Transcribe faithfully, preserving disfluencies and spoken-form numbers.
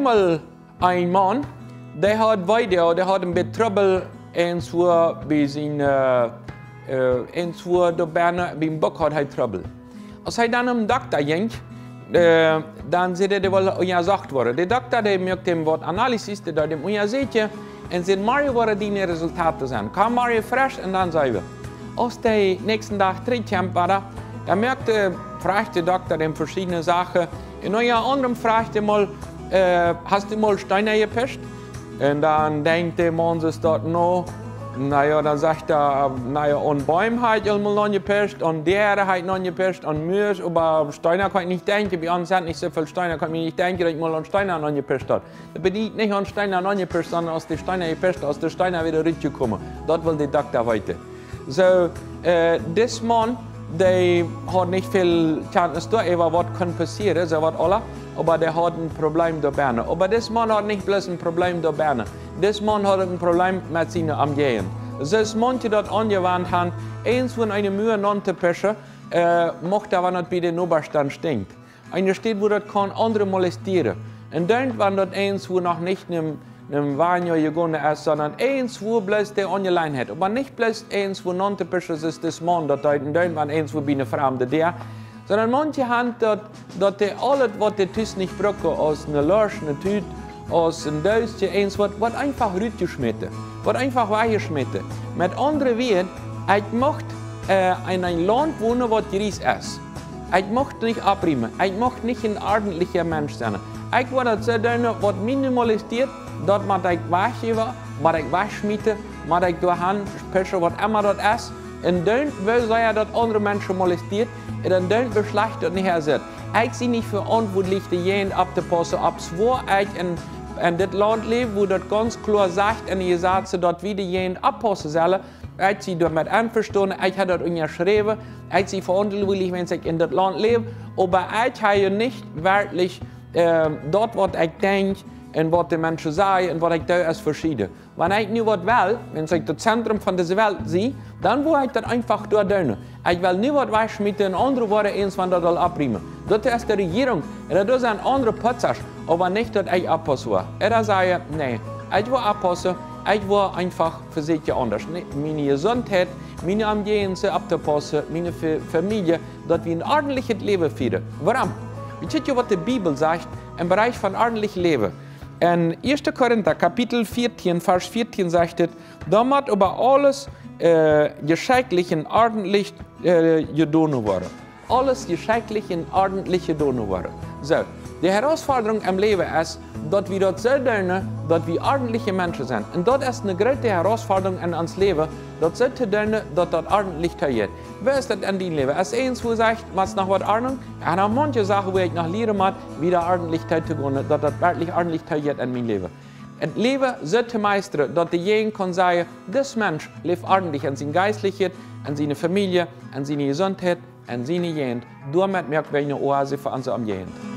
Well, een Maun, dee haud Weedoag, dee haud een bät Trubbel, eenswua bie sien, äh, äh, eenswua doa bennen, biem Buck haud hee Trubbel. Aus hee dan nom Dokta jinkj, äh, dan säd hee, dee well unjasocht woaren. De Dokta, dee muak am waut Analyses, dee deed am unjasäkjen un säd: "Morjen woaren diene Resultaten sennen. Komm morjen fresch un dan seenen wie." Aus hee dän näakjsten Dach trigjkjeem, wada, dan muak, frajcht de Dokta am veschiedne Sachen. Un no een aundret Mol frajcht hee mol: "Äh, hast du mol Steena jepischt?" Un dan denkjt de Maun sikj daut no. Na jo, dan sajcht hee: "Na jo, aun Beem hab ekj aul mol aunjepischt, aun Dieren hab ekj aunjepischt, aun Muas, oba Steena kaun ekj nich denkjen. Bie ons sent nich soo väl Steena, kaun ekj mie nich denkjen, daut ekj mol aun Steena aunjepischt hab." Daut bediet nich aun Steena aunjepischt, sonda aus de Steena jepischt, aus de Steena wada rutjekomen. Daut well de Dokta weeten. Soo, äh, dis Maun, dee haud nich väl Kjantnis doaräwa, waut kunn passieren, soo waut aula, oba dee haud een Problem doa bennen. Oba dis Maun haud nich bloos een Problem doa bennen. Dis Maun haud een Problem met siene Omjäajent. Soo aus manche daut aunjewant haben, eenswua eene Mua nauntopischen, äh, mucht hee, wan daut bie de Nobasch dan stinkjt. Eene Städ, wua daut kaun aundre molestieren. Un dan, wan daut eenswua noch nich nom, nom Wajch jegonen es, sonda eenswua bloos de Aunjelegenheit. Oba nich bloos eenswua nauntopischen, soo aus dis Maun daut deed, un dan, wan eenswua bie eene framde Däa. Sonda manche haben daut, daut dee aulet, waut dee tus nich brucken, aus eene Lorsch, eene Tut, aus een Doosje, eenswaut, woat eefach rutjeschmäten, woat eefach wajchjeschmäten. Met aundre Wieed, ekj mucht, äh, en een Launt wonen, waut jries es. Ekj mucht nich opprumen. Ekj mucht nich een ordentlicha Mensch sennen. Ekj woa daut soo doonen, waut mie nu molestieet, daut mott ekj wajchjäwen, mott ekj wajchschmieten, mott ekj doa han pischen, waut emma daut es. Un dan, woo sea daut aundre Menschen molestieet, un dan, dan, woo schlajcht daut nohäa sitt. Ekj sie nich veauntwuatlich, de Jäajent opptopaussen, oppswoa ekj en, en dit Launt läw, wua daut gaunz kloa sajcht en de Jesazen, daut wie de Jäajent oppaussen sellen. Ekj sie doamet envestonen, ekj hab daut unjaschräwen, ekj sie veauntwuatlich, wan ekj en dit Launt läw, oba ekj hab jo nich werkjlich, äh, daut, waut ekj denkj un waut de Menschen sajen un waut ekj doo, es veschieden. Wan ekj nu waut well, wan ekj daut Zentrum von dise Welt sie, dan woa ekj daut eefach doa doonen. Ekj well nu waut wajchschmieten un aundre woaren eenswua daut aul opprumen. Daut es de Rejierunk, un daut sent aundre Putzasch, oba nich daut ekj oppaussen woa. Ekj saj, nä, ekj woa oppaussen, ekj woa eefach vesieekjen aundasch. Nä, miene Jesuntheit, miene Omjäajent opptopaussen, miene Fa-, Famielje, daut wie een ordentlichet Läwen fieren. Wuarom? Weet jie, waut de Bibel sajcht em Bereich von ordentlich Läwen? En Ieeschte Korinta, Kapitel vieetieen, Varsch vieetieen sajcht et: "Doa mott oba aules, äh, jeschenkjlich un ordentlich, äh, jedonen woaren." Aules jeschenkjlich un ordentlich jedonen woaren. Soo, de Herausforderung em Läwen es, daut wie daut soo doonen, daut wie ordentliche Menschen sent. Un daut es eene groote Herausforderung en ons Läwen, daut soo to doonen, daut daut ordentlich toojeit. Woo es daut en dien Läwen? Aus eenswua sajcht, mott noch waut ordnen? Jo, noch manche Sachen, wua ekj noch lieren mott, woo daut ordentlich too to gonen, daut daut werkjlich ordentlich toojeit en mien Läwen. Daut Läwen soo to meistren, daut de Jäajent kaun sajen, dis Mensch läft ordentlich en sien Jeistlichet, en siene Famielje, en siene Jesuntheit, en siene Jäajent. Doamet moak wie eene Oase fa onse Omjäajent.